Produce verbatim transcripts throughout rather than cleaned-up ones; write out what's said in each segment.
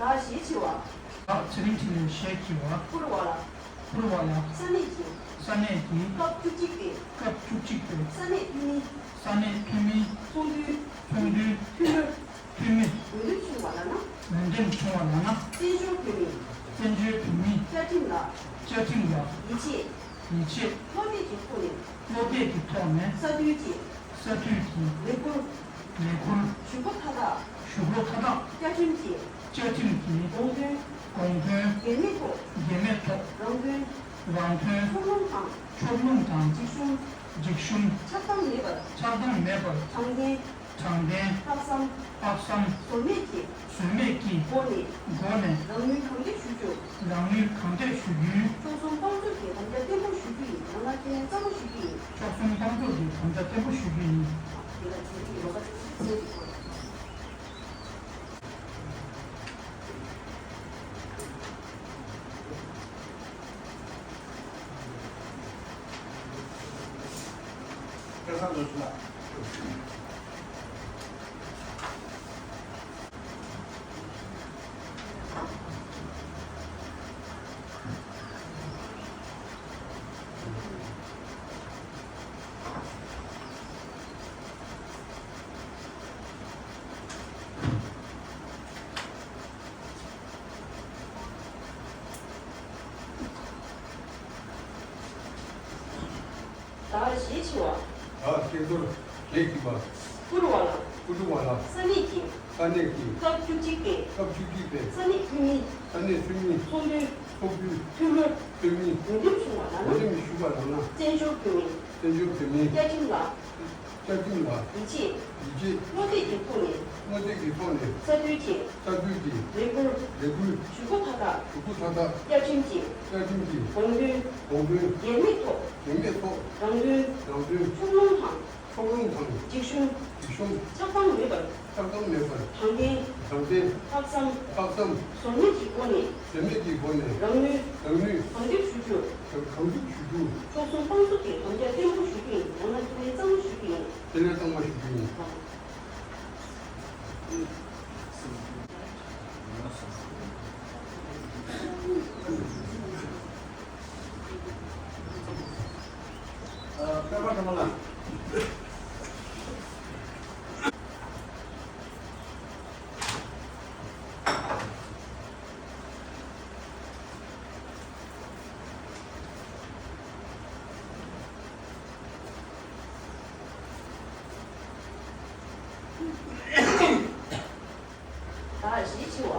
ད་ཞེས་བྱ་བ། ད་ཚེ་རིང་འཕྲིན་ལས་ཞེས་བྱ་བ། བཀུར་བ་ལ། བཀུར་བ་ལ། ས་གནས་ཀྱི། ས་གནས་ཀྱི། སྐབས་བཅུ་གཅིག་པའི། སྐབས་བཅུ་གཅིག་པའི། ས་གནས་འཐུས་མི། ས་གནས་འཐུས་མི། ཚོགས་འདུའི། ཚོགས་འདུའི། འཐུས་མི། འཐུས་མི། འོས་འདེམས་བྱུང་བ་ལ་ན། འོས་འདེམས་བྱུང་བ་ལ་ན། བཙན་བྱོལ་བོད་མིའི། བཙན་བྱོལ་བོད་མིའི། བཅའ་ཁྲིམས་ལ། བཅའ་ཁྲིམས་ལ། ཡིད་ཆེས། ཡིད་ཆེས། བློ་གཏད་ཀྱི་ཐོག་ནས། བློ་གཏད་ཀྱི་ཐོག་ནས། ས་འཐུས་ཀྱི། ས་འཐུས་ཀྱི། ལས་ཁུར། ལས་ཁུར། ཞུ་སྒོ་མཐའ་དག་ཞུ་སྒོ་མཐའ་དག་བཅའ་ཁྲིམས་ཀྱི། བཅའ་ཁྲིམས་ཀྱི། དགོངས་དོན། དགོངས་དོན། འགལ་མེད་ཐོག་འགལ་མེད་ཐོག་རང་དོན། རང་དོན། ཕྱོགས་ལྷུང་དང་། ཕྱོགས་ལྷུང་དང་། འཇིགས་ཞུམ། འཇིགས་ཞུམ། ཆགས་སྡང་མེད་པར། ཆགས་སྡང་མེད་པར། དྲང་བདེན། དྲང་བདེན། ལྷག་བསམ། ལྷག་བསམ། ཟོལ་མེད་ཀྱི། ཟོལ་མེད་ཀྱི། སྒོ་ནས། སྒོ་ནས། རང་ནུས་གང་ཐེག་ཞུ་རྒྱུ། རང་ནུས་གང་ཐེག་ཞུ་རྒྱུའི། ཕྱོགས་གསུམ་དཔང་བཙུགས་ཀྱི་དམ་བཅའ་བརྟན་པོ་ཞུ་རྒྱུ་ཡིན། ཡང་ན་ཁས་ལེན་གཙང་མ་ཞུ་རྒྱུ་ཡིན། ཕྱོགས་གསུམ་དཔང་བཙུགས་ཀྱི་དམ་བཅའ་བརྟན་པོ་ཞུ་རྒྱུ་ཡིན། དེ་ལ་བྱེད་རིགས་ཀྱི་ལོ་ཙཱ་ཚིག་གསལ་གྱི་སྐོར། སྐལ་བཟང་རྡོ་རྗེ་ལགས། ད་ཞེས་བྱ་བ། ད་སྐད་ཀྱོར་ཞེས་བྱ་བ། བཀུར་བ་ལ། བཀུར་བ་ལ། ས་གནས་ཀྱི། ས་གནས་ཀྱི། སྐབས་བཅུ་གཅིག་པའི། སྐབས་བཅུ་གཅིག་པའི། ས་གནས་འཐུས་མི། ས་གནས་འཐུས་མི། ཚོགས་འདུའི། ཚོགས་འདུའི། འཐུས་མི། འཐུས་མི། འོས་འདེམས་བྱུང་བ་ལ་ན། འོས་འདེམས་ཞུས་པ་ལ་ན། བཙན་བྱོལ་བོད་མིའི། བཙན་བྱོལ་བོད་མིའི། བཅའ་ཁྲིམས་ལ། བཅའ་ཁྲིམས་ལ། ཡིད་ཆེས། ཡིད་ཆེས། བློ་གཏད་ཀྱི་ཐོག་ནས། བློ་གཏད་ཀྱི་ཐོག་ནས། ས་འཐུས་ཀྱི། ས་འཐུས་ཀྱི། ལས་ཁུར། ལས་ཁུར། ཞུ་སྒོ་མཐའ་དག་ཞུ་སྒོ་མཐའ་དག་བཅའ་ཁྲིམས་ཀྱི། བཅའ་ཁྲིམས་ཀྱི། དགོངས་དོན། དགོངས་དོན། འགལ་མེད་ཐོག་འགལ་མེད་ཐོག་རང་དོན། རང་དོན། ཕྱོགས་ལྷུང་དང་། ཕྱོགས་ལྷུང་དང་། འཇིགས་ཞུམ། འཇིགས་ཞུམ། ཆགས་སྡང་མེད་པར། ཆགས་སྡང་མེད་པར། དྲང་བདེན། དྲང་བདེན། ལྷག་བསམ། ལྷག་བསམ། ཟོལ་མེད་ཀྱི་སྒོ་ནས། ཟོལ་མེད་ཀྱི་སྒོ་ནས། རང་ནུས། རང་ནུས། གང་ཐེག་ཞུ་རྒྱུ། གང་ཐེག་ཞུ་རྒྱུ། ཕྱོགས་གསུམ་དཔང་བཙུགས་ཀྱི་དམ་བཅའ་བརྟན་པོ་ཞུ་རྒྱུ་ཡིན། ཡང་ན་ཁས་ལེན་གཙང་མ་ཞུ་རྒྱུ་ཡིན། ཁས་ལེན་གཙང་མ་ཞུ་རྒྱུ་ཡིན། ཨ། པད་མ་སྒྲོལ་མ་ལགས། ད་ཞེས་བྱ་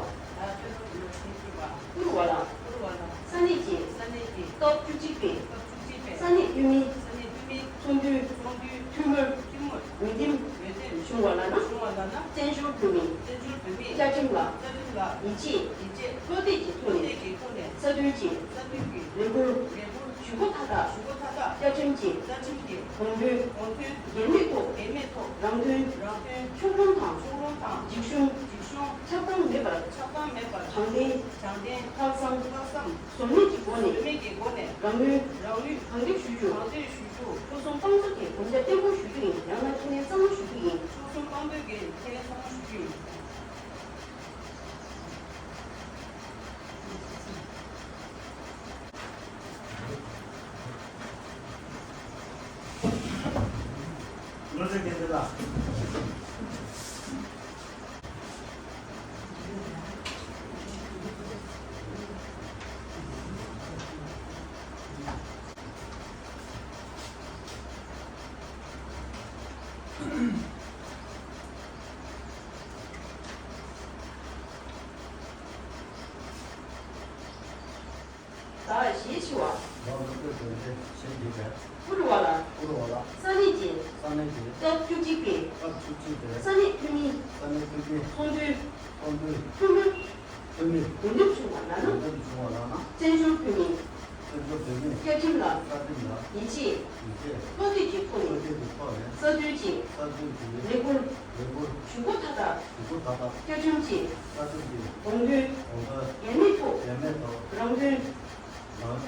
བ། བཀུར་བ་ལ། ས་གནས་ཀྱི། སྐབས་བཅུ་གཅིག་པའི། ས་གནས་འཐུས་མི། ཚོགས་འདུའི། འཐུས་མིར། འོས་འདེམས། བྱུང་བ་ལ་ན། བཙན་བྱོལ་བོད་མིའི། བཅའ་ཁྲིམས་ལ། ཡིད་ཆེས། བློ་གཏད་ཀྱི་ཐོག་ནས། ས་འཐུས་ཀྱི། ལས་ཁུར། ཞུ་སྒོ་མཐའ་དག་བཅའ་ཁྲིམས་ཀྱི། དགོངས་དོན། འགལ་མེད་ཐོག་རང་དོན། ཕྱོགས་ལྷུང་དང་། འཇིགས་ཞུམ། ཆགས་སྡང་མེད་པར། དྲང་བདེན། ལྷག་བསམ། ཟོལ་མེད་ཀྱི་སྒོ་ནས། རང་ནུས། གང་ཐེག་ཞུ་རྒྱུ། ཕྱོགས་གསུམ་དཔང་བཙུགས་ཀྱི་དམ་བཅའ་བརྟན་པོ་ཞུ་རྒྱུ་ཡིན། ཡང་ན་ཁས་ལེན་གཙང་མ་ཞུ་རྒྱུ་ཡིན། ཕྱོགས་གསུམ་དཔང་བཙུགས་ཀྱི་ཁས་ལེན་གཙང་མ་ཞུ་རྒྱུ་ཡིན། ཟླ་བ་ཞེས་བྱ་བ། ཟླ་བ་ལ་སྟོད་དོན་ཏེ་ཞེས་བགྱི་བས། པུ་རུ་ཝ་ལ། པུ་རུ་ཝ་ལ། ས་གནས་ཀྱི། ས་གནས་ཀྱི། སྐབས་བཅུ་གཅིག་པའི། སྐབས་བཅུ་གཅིག་པའི། ས་གནས་འཐུས་མི། ས་གནས་འཐུས་མི། ཚོགས་འདུའི། ཚོགས་འདུའི། འཐུས་མི། འཐུས་མི། འོས་འདེམས་བྱུང་བ་ལགས་ན། འོས་འདེམས་བྱུང་བ་ལགས་ན། བཙན་བྱོལ་བོད་མི། བཙན་བྱོལ་བོད་མི། བཅའ་ཁྲིམས་ལ། བཅའ་ཁྲིམས་ལ། ཡིད་ཆེས། ཡིད་ཆེས། བློ་གཏད་ཀྱི་ཐོག་ནས། བློ་གཏད་ཀྱི་ཐོག་ནས། གསར་གཏོད་ཀྱི། གསར་གཏོད་ཀྱི། ལས་འཁུར། ལས་འཁུར། ཞུ་སྒོ་མཐའ་དག་ཞུ་སྒོ་མཐའ་དག་བཅའ་ཁྲིམས་ཀྱི། བཅའ་ཁྲིམས་ཀྱི། དགོངས་དོན། དགོངས་དོན། འགལ་མེད་ཐོག་འགལ་མེད་ཐོག་རང་དོན། རང་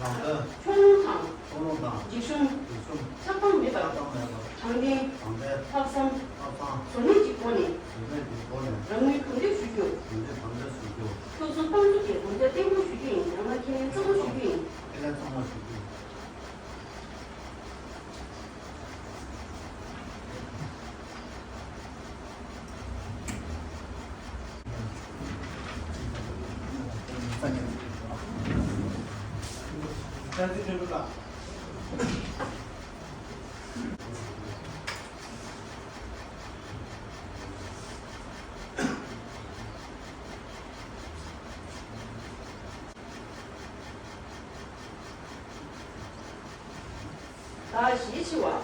རང་དོན། ཕྱོགས་ལྷུང་དང་། ཕྱོགས་ལྷུང་དང་། འཇིགས་ཞུམ། འཇིགས་ཞུམ། ཆགས་སྡང་མེད་པར། ཆགས་སྡང་མེད་པར། དྲང་བདེན། དྲང་བདེན། ལྷག་བསམ། ལྷག་བསམ། བཟོ་མེད་ཀྱི་སྒོ་ནས། བཟོ་མེད་ཀྱི་སྒོ་ནས། རང་ངོས་གང་ཐུབ་ཞུ་རྒྱུ། རང་ངོས་གང་ཐུབ་ཞུ་རྒྱུ། ཁྱོད་ཚོ་དཔང་བཙུགས་ཀྱི་དམ་བཅའ་བརྟན་པོ་ཞུ་རྒྱུ་ཡིན། ཡང་ན་ཁས་ལེན་གཙང་མ་ཞུ་རྒྱུ་ཡིན། ཁས་ལེན་གཙང་མ་ཞུ་རྒྱུ་ཡིན། ཟླ་བ་ཞེས་བགྱི་བ།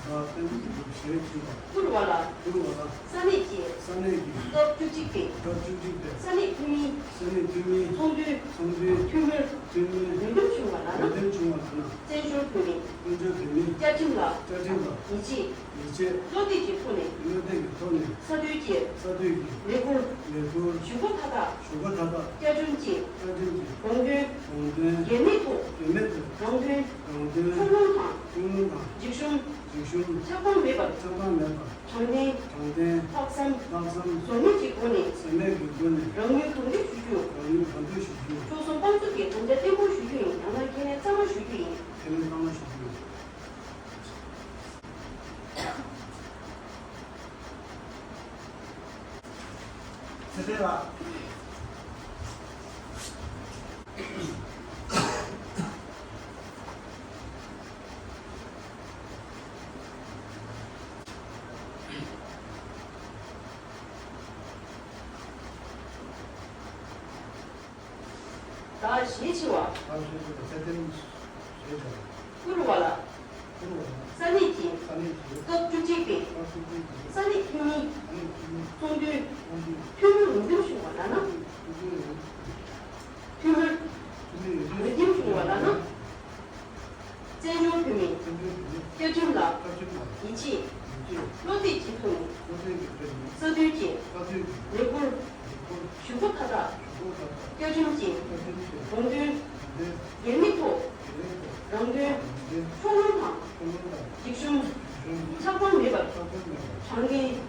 ཟླ་བ་སྟོན་ཀའི་གཟུགས་ཞེས་བགྱི་བ། པུ་རུ་ཝ་ལ། པུ་རུ་ཝ་ལ། ས་གནས་ཀྱི། ས་གནས་ཀྱི། སྐབས་བཅུ་གཅིག་པའི། སྐབས་བཅུ་གཅིག་པའི། ས་གནས་འཐུས་མི། ས་གནས་འཐུས་མི། ཚོགས་འདུའི། ཚོགས་འདུའི། འཐུས་མི། འཐུས་མི། འོས་འདེམས་བྱུང་བ་ལགས་ན། འོས་འདེམས་བྱུང་བ་ལགས་ན། བཙན་བྱོལ་བོད་མི། བཙན་བྱོལ་བོད་མི། བཅའ་ཁྲིམས་ལ། བཅའ་ཁྲིམས་ལ། ཡིད་ཆེས། ཡིད་ཆེས། བློ་གཏད་ཀྱི་ཐོག་ནས། བློ་གཏད་ཀྱི་ཐོག་ནས། གསར་གཏོད་ཀྱི། གསར་གཏོད་ཀྱི། ལས་འཁུར། ལས་འཁུར། ཞུ་སྒོ་མཐའ་དག་ཞུ་སྒོ་མཐའ་དག་བཅའ་ཁྲིམས་ཀྱི། བཅའ་ཁྲིམས་ཀྱི། དགོངས་དོན། དགོངས་དོན། འགལ་མེད་ཐོག་འགལ་མེད་ཐོག་རང་དོན། རང་དོན། ཕྱོགས་ལྷུང་དང་། ཕྱོགས་ལྷུང་དང་། འཇིགས་ཞུམ། འཇིགས་ཞུམ། ཆགས་སྡང་མེད་པར། ཆགས་སྡང་མེད་པར། དྲང་བདེན། དྲང་བདེན། ལྷག་བསམ། ལྷག་བསམ། བཟོ་མེད་ཀྱི་སྒོ་ནས། བཟོ་མེད་ཀྱི་སྒོ་ནས། རང་ངོས་གང་ཐུབ་ཞུ་རྒྱུ། རང་ངོས་གང་ཐུབ་ཞུ་རྒྱུ། ཁྱོད་ཚོ་དཔང་བཙུགས་ཀྱི་དམ་བཅའ་བརྟན་པོ་ཞུ་རྒྱུ་ཡིན། ཡང་ན་ཁས་ལེན་གཙང་མ་ཞུ་རྒྱུ་ཡིན། ཁས་ལེན་གཙང་མ་ཞུ་རྒྱུ་ཡིན། ཚེ་བརྟན་ལགས། ཟླ་བ་ཞེས་བགྱི་བ། ཟླ་བ་ཞེས་བགྱི་བ། ཚེ་བརྟན་ཞེས་བྱ་བ། པུ་རུ་ཝ་ལ། པུ་རུ་ཝ་ལ། ས་གནས་ཀྱི། ས་གནས་ཀྱི། སྐབས་བཅུ་གཅིག་པའི། སྐབས་བཅུ་གཅིག་པའི། ས་གནས་འཐུས་མི། ས་གནས་འཐུས་མི། ཚོགས་འདུའི། ཚོགས་འདུའི། འཐུས་མི་འོས་འདེམས་བྱུང་བ་ལགས་ན། འཐུས་མི་འོས། འཐུས་མི། འཐུས་མི་འོས་འདེམས་བྱུང་བ་ལགས་ན། བཙན་བྱོལ་བོད་མིའི། བཙན་བྱོལ་བོད་མིའི། བཅའ་ཁྲིམས་ལ། བཅའ་ཁྲིམས་ལ། ཡིད་ཆེས། ཡིད་ཆེས། བློ་གཏད་ཀྱི་ཐོག་ནས། བློ་གཏད་ཀྱི་ཐོག་ནས། གསར་གཏོད་ཀྱི། གསར་གཏོད་ཀྱི། ལས་འཁུར། ལས་འཁུར། ཞུ་སྒོ་མཐའ་དག་ཞུ་སྒོ་མཐའ་དག་བཅའ་ཁྲིམས་ཀྱི། བཅའ་ཁྲིམས་ཀྱི། དགོངས་དོན། དགོངས་དོན། འགལ་མེད་ཐོག་འགལ་མེད་ཐོག་རང་དོན། རང་དོན། ཕྱོགས་ལྷུང་དང་། ཕྱོགས་ལྷུང་དང་། འཇིགས་ཞུམ། འཇིགས་ཞུམ། ཆགས་སྡང་མེད་པར། ཆགས་སྡང་མེད་པར། དྲང་བདེན། དྲང་བདེན།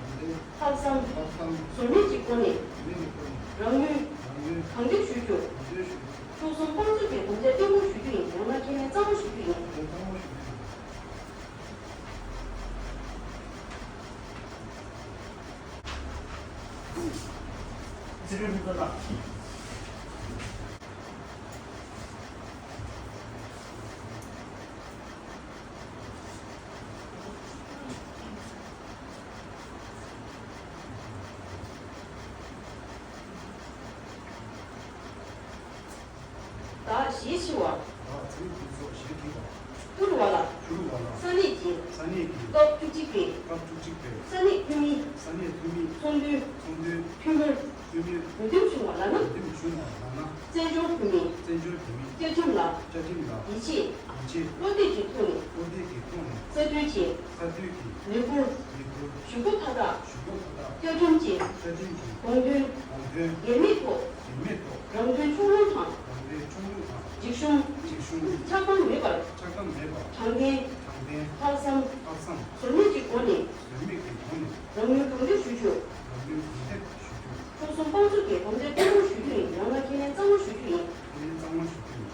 ལྷག་བསམ། ལྷག་བསམ། བཟོ་མེད་ཀྱི་སྒོ་ནས། བཟོ་མེད་ཀྱི་སྒོ་ནས། རང་ངོས། རང་ངོས། གང་ཐུབ་ཞུ་རྒྱུ། གང་ཐུབ་ཞུ་རྒྱུ། ཁྱོད་ཚོ་དཔང་བཙུགས་ཀྱི་དམ་བཅའ་བརྟན་པོ་ཞུ་རྒྱུ་ཡིན། ཡང་ན་ཁས་ལེན་གཙང་མ་ཞུ་རྒྱུ་ཡིན། ཁས་ལེན་གཙང་མ་ཞུ་རྒྱུ་ཡིན། ཚེ་རིང་ལྷུན་གྲུབ་ལགས། ཟླ་བ་ཞེས་བགྱི་བ། ཟླ་བ་ཚེ་རིང་ཕུན་ཚོགས་ཞེས་བགྱི་བ། པུ་རུ་ཝ་ལ། པུ་རུ་ཝ་ལ། ས་གནས་ཀྱི། ས་གནས་ཀྱི། སྐབས་བཅུ་གཅིག་པའི། སྐབས་བཅུ་གཅིག་པའི། ས་གནས་འཐུས་མི། ས་གནས་འཐུས་མི། ཚོགས་འདུའི། ཚོགས་འདུའི། འཐུས་མི། འཐུས་མི། འོས་འདེམས་བྱུང་བ་ལགས་ན། འོས་འདེམས་བྱུང་བ་ལགས་ན། བཙན་བྱོལ་བོད་མིའི། བཙན་བྱོལ་བོད་མིའི། བཅའ་ཁྲིམས་ལ། བཅའ་ཁྲིམས་ལ། ཡིད་ཆེས། ཡིད་ཆེས། བློ་གཏད་ཀྱི་ཐོག་ནས། བློ་གཏད་ཀྱི་ཐོག་ནས། གསར་གཏོད་ཀྱི། གསར་གཏོད་ཀྱི། ལས་འཁུར། ལས་འཁུར། ཞུ་སྒོ་མཐའ་དག་ཞུ་སྒོ་མཐའ་དག་བཅའ་ཁྲིམས་ཀྱི། བཅའ་ཁྲིམས་ཀྱི། དགོངས་དོན། དགོངས་དོན། འགལ་མེད་ཐོག་འགལ་མེད་ཐོག་རང་དོན་ཕྱོགས་ལྷུང་དང་། རང་དོན་ཕྱོགས་ལྷུང་དང་། འཇིགས་ཞུམ། འཇིགས་ཞུམ། ཆགས་སྡང་མེད་པར། ཆགས་སྡང་མེད་པར། དྲང་བདེན། དྲང་བདེན། ལྷག་བསམ། ལྷག་བསམ། བཟོད་མེད་ཀྱི་སྒོ་ནས། བཟོད་མེད་ཀྱི་སྒོ་ནས། རང་ངོས་གང་ཐུབ་ཞུ་རྒྱུ། རང་ངོས་གང་ཐུབ་ཞུ་རྒྱུ། ཁྱོད་ཚོ་དཔང་བཙུགས་ཀྱི་དམ་བཅའ་བརྟན་པོ་ཞུ་རྒྱུ་ཡིན། ཡང་ན་ཁས་ལེན་གཙང་མ་ཞུ་རྒྱུ་ཡིན། ཁས་ལེན་གཙང་མ་ཞུ་རྒྱུ་ཡིན།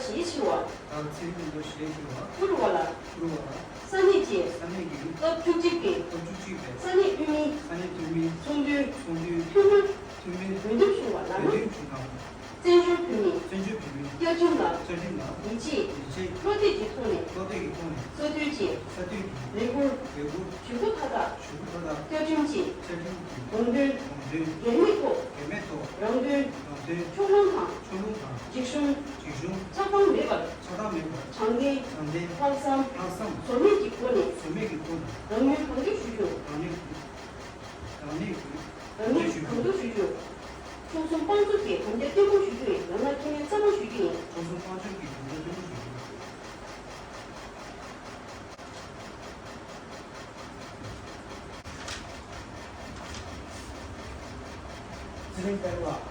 ཞེས་ཆེ་བ། ད་ཚེ་རིང་སྟོན་མཆོག་ཞེས་ཆེ་བ། བཀུར་བ་ལ། བཀུར་བ་ལ། ས་གནས་ཀྱི། ས་གནས་ཀྱི། སྐབས་བཅུ་གཅིག་པའི། སྐབས་བཅུ་གཅིག་པའི། ས་གནས་འཐུས་མི། ས་གནས་འཐུས་མི། ཚོགས་འདུའི། ཚོགས་འདུའི། འཐུས་མི། འཐུས་མི། འོས་འདེམས་བྱུང་བ་ལ། འོས་འདེམས་བྱུང་བ་ལ། བཙན་བྱོལ་བོད་མིའི། བཙན་བྱོལ་བོད་མིའི། བཅའ་ཁྲིམས་ལ། བཅའ་ཁྲིམས་ལ། ཡིད་ཆེས། ཡིད་ཆེས། བློ་གཏད་ཀྱི་ཐོག་ནས། བློ་གཏད་ཀྱི་ཐོག་ནས། ས་མཐོའི་གི། ས་མཐོའི་གི། ལས་འཁུར། ལས་འཁུར། ཞུ་སྒོ་མཐའ་དག། ཞུ་སྒོ་མཐའ་དག། བཅའ་ཁྲིམས་ཀྱི། བཅའ་ཁྲིམས་ཀྱི། དགོངས་དོན། དགོངས་དོན། འགལ་མེད་ཐོག། འགལ་མེད་ཐོག། རང་དོན། རང་དོན། ཕྱོགས་ལྷུང་དང་། ཕྱོགས་ལྷུང་དང་། འཇིགས་ཞུམ། འཇིགས་ཞུམ། ཆགས་སྡང་མེད་པར། ཆགས་སྡང་མེད་པར། དྲང་བདེན། དྲང་བདེན། ལྷག་བསམ། ལྷག་བསམ། ཟོལ་མེད་ཀྱི་སྒོ་ནས། ཟོལ་མེད་ཀྱི་སྒོ་ནས། རང་མོས་གང་ཐུབ་ཞུ་རྒྱུ། རང་མོས། རང་མོས། རང་མོས་གང་ཐུབ་ཞུ་རྒྱུ། ཕྱོགས་མཚུངས་དཔང་བཙུགས་ཀྱིས་དམ་བཅའ་བརྟན་པོ་ཞུ་རྒྱུ་ཡིན། ཡང་ན་ཁས་ལེན་གཙང་མ་ཞུ་རྒྱུ་ཡིན། ཕྱོགས་མཚུངས་དཔང་བཙུགས་ཀྱིས་དམ་བཅའ་བརྟན་པོ་ཞུ་རྒྱུ་ཡིན། ཚེ་རིང་སྟོན་མཆོག་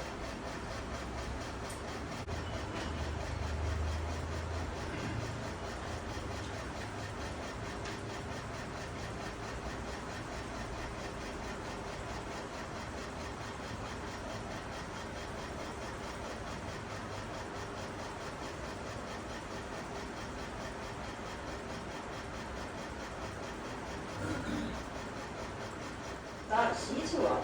བདག་ཞེས་ཆེ་བ།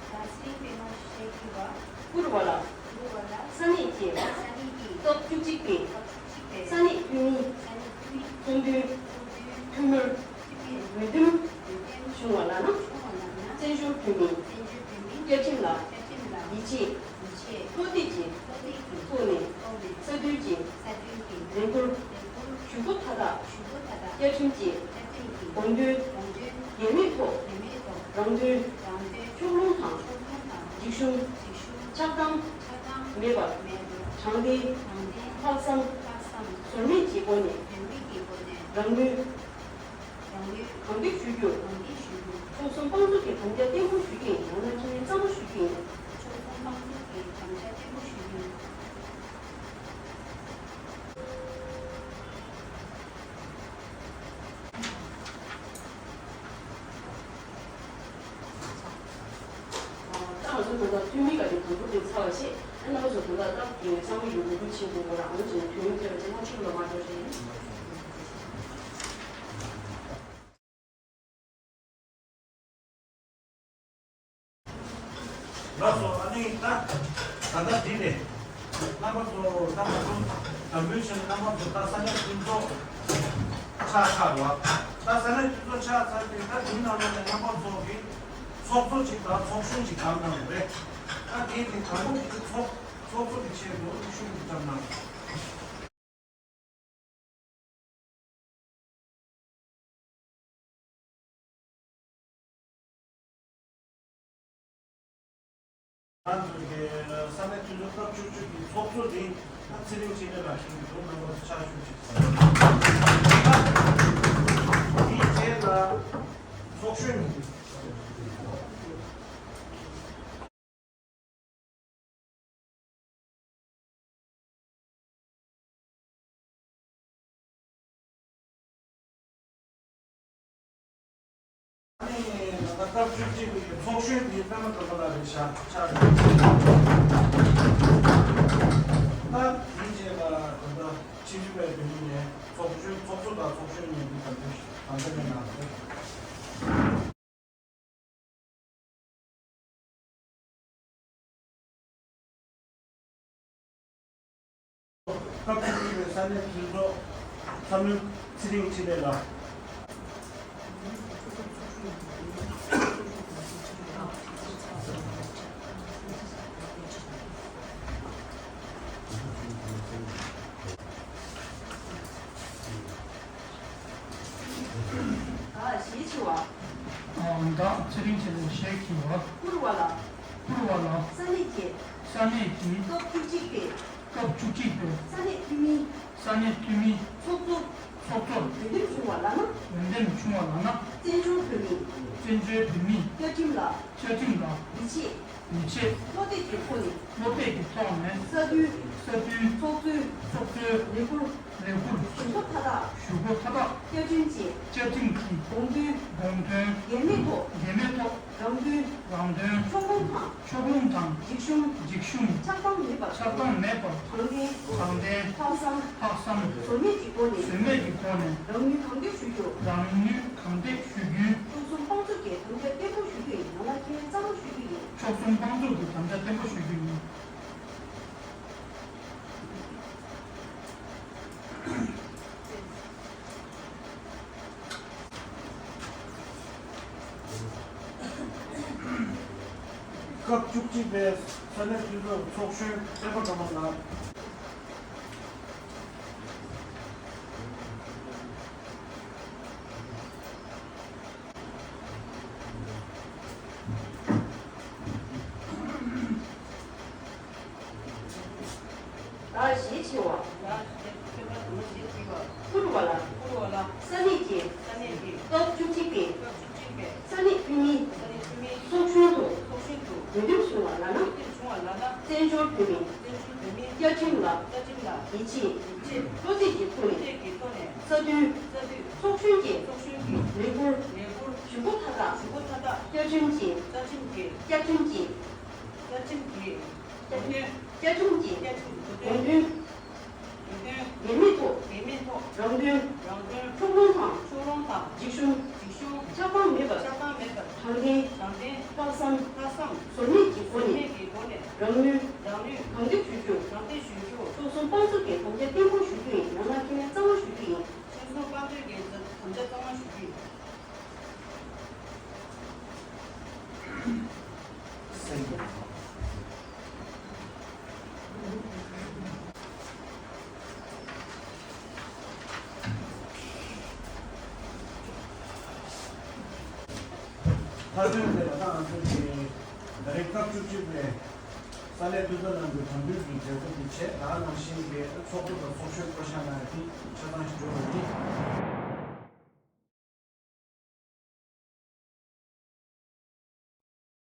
བདག་ཚེ་རིང་སྟོན་མཆོག་ཞེས་བགྱི་བ། བཀུར་བ་ལ། བཀུར་བ་ལ། ས་གནས་ཀྱི། ས་གནས་ཀྱི། སྐབས་བཅུ་གཅིག་པའི། སྐབས་བཅུ་གཅིག་པའི། ས་གནས་འཐུས་མི། ས་གནས་འཐུས་མི། ཚོགས་འདུའི། ཚོགས་འདུའི། འཐུས་མིར། འཐུས་མིར། འོས་འདེམས། འོས་འདེམས། བྱུང་བ་ལ་ན། བྱུང་བ་ལ་ན། བཙན་བྱོལ་བོད་མིའི། བཙན་བྱོལ་བོད་མིའི། བཅའ་ཁྲིམས་ལ། བཅའ་ཁྲིམས་ལ། ཡིད་ཆེས། ཡིད་ཆེས། བློ་གཏད་ཀྱི། བློ་གཏད་ཀྱི། ཐོག་ནས། ཐོག་ནས། ས་མཐོའི་གི། ས་མཐོའི་གི། ལས་འཁུར། ལས་འཁུར། ཞུ་སྒོ་མཐའ་དག། ཞུ་སྒོ་མཐའ་དག། བཅའ་ཁྲིམས་ཀྱི། བཅའ་ཁྲིམས་ཀྱི། དགོངས་དོན། དགོངས་དོན། འགལ་མེད་ཐོག། འགལ་མེད་ཐོག། རང་དོན། རང་དོན། ཕྱོགས་ལྷུང་དང་། ཕྱོགས་ལྷུང་དང་། འཇིགས་ཞུམ། འཇིགས་ཞུམ། ཆགས་སྡང་། ཆགས་སྡང་། མེད་པར། མེད་པར། དྲང་བདེན། དྲང་བདེན། ལྷག་བསམ། ལྷག་བསམ། ཟོལ་མེད་ཀྱི་སྒོ་ནས། ཟོལ་མེད་ཀྱི་སྒོ་ནས། རང་མོས། རང་མོས། གང་ཐུབ་ཞུ་རྒྱུ། གང་ཐུབ་ཞུ་རྒྱུ། ཕྱོགས་མཚུངས་དཔང་བཙུགས་ཀྱིས་དམ་བཅའ་བརྟན་པོ་ཞུ་རྒྱུ་ཡིན། ཡང་ན་ཁས་ལེན་གཙང་མ་ཞུ་རྒྱུ་ཡིན། ཕྱོགས་མཚུངས་དཔང་བཙུགས་ཀྱིས་དམ་བཅའ་བརྟན་པོ་ཞུ་རྒྱུ་ཡིན། ད་ང་ཚོ་ད་ལྟ་འཐུས་མི་འགའ་རེ་གོ་བསྡུར་དེ་ཚར་བ་བྱས། ཨ་རྣམ་པ་ཚོ་ད་ལྟ་སྟབས་ཀྱིས་ཚང་མ་ཡོད་གོ་བསྡུར་བྱེད་དགོས་པ་རང་བྱས་ནས་དུས་ཡུན་ཐེབས་པ་བྱས་ན་ཕྱི་ལོགས་མ་འགྲོ་རེད། ལགས་སོ། ཨ་ནི་ད་ད་ལྟ་འདི་ནས་རྣམ་པ་ཚོ་ད་ང་ཚོ་དམ་འབུལ་བྱས་ནས་རྣམ་པ་ཚོ་ད་ས་གནས་མཐུན་ཚོགས་ཆགས་ཚར་བ། ད་ས་གནས་མཐུན་ཚོགས་ཆགས་ཚར་ཏེ་ད་འདིའི་ནང་ལོགས་ནས་རྣམ་པ་ཚོ་གི་ཚོགས་གཙོ་གཅིག་དང་ཚོགས་གཞོན་གཅིག་བདམས་གནང་བ་རེད། ད་དེ་དེ་དང་པོ་དེ་ཚོགས་ཚོགས་གཙོ་གི་ཆེད་དུ་ཤུགས་ཀྱིས་བདམས་གནང་། ང་ཚོ་གི་ས་གནས་མཐུན་ཚོགས་སྐབས་བཅུ་གཅིག་གི་ཚོགས་གཙོ་དེ་ད་ཚེ་རིང་འཕྲིན་ལས་ལགས་ཞུ་གི་འདུག་རྣམ་པ་ཚོ་ཕྱག་ཞུ་ཅིག་དང་། དེའི་རྗེས་ལ་ཚོགས་གཞོན། ཨ་ནི་ད་ལྟ་སྐབས་བཅུ་གཅིག་པའི་ཚོགས་གཞོན་དེ་པད་མ་དོན་གྲུབ་ལགས་རེད་ཤག་ཕྱག་ཞུ། ད་དེའི་རྗེས་ལ་ད་ལྟ་ཕྱི་འབྲེལ་པའི་འབྲེལ་མི་ནས་ཚོགས་གཞོན་ཚོགས་གཙོ་དང་ཚོགས་གཞོན་གཉིས་ཀྱིས་དམ་འབུལ་དམ་བཅའ་སྙན་གནང་རེད། སྐབས་བཅུ་གཉིས་པའི་ས་གནས་མཐུན་ཚོགས་འཐུས་མི་ཚེ་རིང་འཕྲིན་ལས་ལགས། བདག་ཞེས་ཆེ་བ། བདག་ཚེ་རིང་འཕྲིན་ལས་ཞེས་བགྱི་བ། བཀུར་བ་ལ། བཀུར་བ་ལ། ས་གནས་ཀྱི། ས་གནས་ཀྱི། སྐབས་བཅུ་གཅིག་པའི། སྐབས་བཅུ་གཅིག་པའི། ས་གནས་འཐུས་མི། ས་གནས་འཐུས་མི། ཚོགས་གཙོ། ཚོགས་གཙོར། འོས་འདེམས་བྱུང་བ་ལགས་ན། འོས་འདེམས་བྱུང་བ་ལགས་ན། བཙན་བྱོལ་བོད་མིའི། བཙན་བྱོལ་བོད་མིའི། བཅའ་ཁྲིམས་ལ། བཅའ་ཁྲིམས་ལ། ཡིད་ཆེས། ཡིད་ཆེས། བློ་གཏད་ཀྱི་ཐོག་ནས། བློ་གཏད་ཀྱི་ཐོག་ནས། ས་འཐུས། ས་འཐུས། ཚོགས་གཙོའི། ཚོགས་གཙོའི། ལས་འཁུར། ལེགས་པར། ཞུ་སྒོ་མཐའ་དག་ཞུ་སྒོ་མཐའ་དག་བཅའ་ཁྲིམས་ཀྱི་བཅའ་ཁྲིམས་ཀྱི་དགོངས་དོན་དགོངས་དོན་འགལ་མེད་ཐོག་འགལ་མེད་ཐོག་རང་དོན་རང་དོན་ཕྱོགས་ལྷུང་དང་ཕྱོགས་ལྷུང་དང་འཇིགས་ཞུམ་འཇིགས་ཞུམ་ཆགས་སྡང་མེད་པར་ཆགས་སྡང་མེད་པར་དྲང་བདེན་དྲང་བདེན་ལྷག་བསམ་ལྷག་བསམ་ཟོལ་མེད་ཀྱི་སྒོ་ནས་ཟོལ་མེད་ཀྱི་སྒོ་ནས་རང་ནུས་གང་ཐེག་ཞུ་རྒྱུ་རང་ནུས་གང་ཐེག་ཞུ་རྒྱུའི་ཕྱོགས་མཚུངས་དཔང་བཙུགས་ཀྱིས་དམ་བཅའ་བརྟན་པོ་ཞུ་རྒྱུ་ཡིན། ཡང་ན་ཁས་ལེན་གཙང་མ་ཞུ་རྒྱུ་ཡིན། ཕྱོགས་མཚུངས་དཔང་བཙུགས་ཀྱིས་དམ་བཅའ་བརྟན་པོ་ཞུ་རྒྱུ་ཡིན། སྐབས་བཅུ་གཅིག་པའི་ས་གནས་འཐུས་ཚོགས་ཚོགས་གཞོན་སྤེན་པ་གྲགས་པ་ལགས། བདག་ཞེས་བྱ་བ། བདག་ཞེས་བྱ་བ། ཕུར་བ་ལ། ཕུར་བ་ལ། ས་གནས་ཀྱི། ས་གནས་ཀྱི། སྐབས་བཅུ་གཅིག་པའི། སྐབས་བཅུ་གཅིག་པའི། ས་གནས་འཐུས་མི། ས་གནས་འཐུས་མི། ཚོགས་གཞོན་དུ། ཚོགས་གཞོན་དུ། འོས་འདེམས་བྱུང་བ་ལགས་ན། འོས་འདེམས་བྱུང་བ་ལགས་ན། བཙན་བྱོལ་བོད་མི། བཙན་བྱོལ་བོད་མི། བཅའ་ཁྲིམས་ལ། བཅའ་ཁྲིམས་ལ། ཡིད་ཆེས། ཡིད་ཆེས། བློ་གཏད་ཀྱི་ཐོག་ནས། བློ་གཏད་ཀྱི་ཐོག་ནས། རྩ་དོན། རྩ་དོན། ཚོགས་གཞོན་གྱི། ཚོགས་གཞོན་གྱི། ལས་ཁུར། ལས་ཁུར། ཞུ་སྒོ་མཐའ་དག་ཞུ་སྒོ་མཐའ་དག་བཅའ་ཁྲིམས་ཀྱི། བཅའ་ཁྲིམས་ཀྱི། བཅའ་ཁྲིམས་ཀྱི། བཅའ་ཁྲིམས་ཀྱི། དགོངས་དོན། བཅའ་ཁྲིམས་ཀྱི། བཅའ་ཁྲིམས་ཀྱི། དགོངས་དོན། དགོངས་དོན། འགལ་མེད་ཐོག་འགལ་མེད་ཐོག་རང་དོན། རང་དོན། ཕྱོགས་ལྷུང་དང་། ཕྱོགས་ལྷུང་དང་། འཇིགས་ཞུམ། འཇིགས་ཞུམ། ཆགས་སྡང་མེད་པར། ཆགས་སྡང་མེད་པར། དྲང་བདེན། དྲང་བདེན། ལྷག་བསམ། ལྷག་བསམ། ཟོལ་མེད་ཀྱི་སྒོ་ནས། ཟོལ་མེད་ཀྱི་སྒོ་ནས། རང་ནུས། རང་ནུས། གང་ཐེག་ཞུ་རྒྱུ། གང་ཐེག་ཞུ་རྒྱུ། ཕྱོགས་མཚུངས་དཔང་བཙུགས་ཀྱིས་དམ་བཅའ་བརྟན་པོ་ཞུ་རྒྱུ་ཡིན། ཡང་ན་ཁས་ལེན་གཙང་མ་ཞུ་རྒྱུ་ཡིན། ཕྱོགས་མཚུངས་དཔང་བཙུགས་ཀྱིས་དམ་བཅའ་གཙང་མ་ཞུ་རྒྱུ་ཡིན། མཐའ་དོན་དེ་ལ་ད་ང་ཚོས་ཀྱི་ད་རེས་སྐབས་བཅུ་གཅིག་པའི་ས་གནས་འཐུས་ཚོགས་ནང་གི་དམ་འབུལ་གྱི་མཛད་སྒོ་དེ་བྱས། ད་ནང་བཞིན་གྱི་ཚོགས་གཙོ་དང་ཚོགས་གཞོན་བསྐོ་བཞག་གནང་ཡ་དེ་ཆ་ཚང་ཞིག་འགྲོ་བ་ཡིན།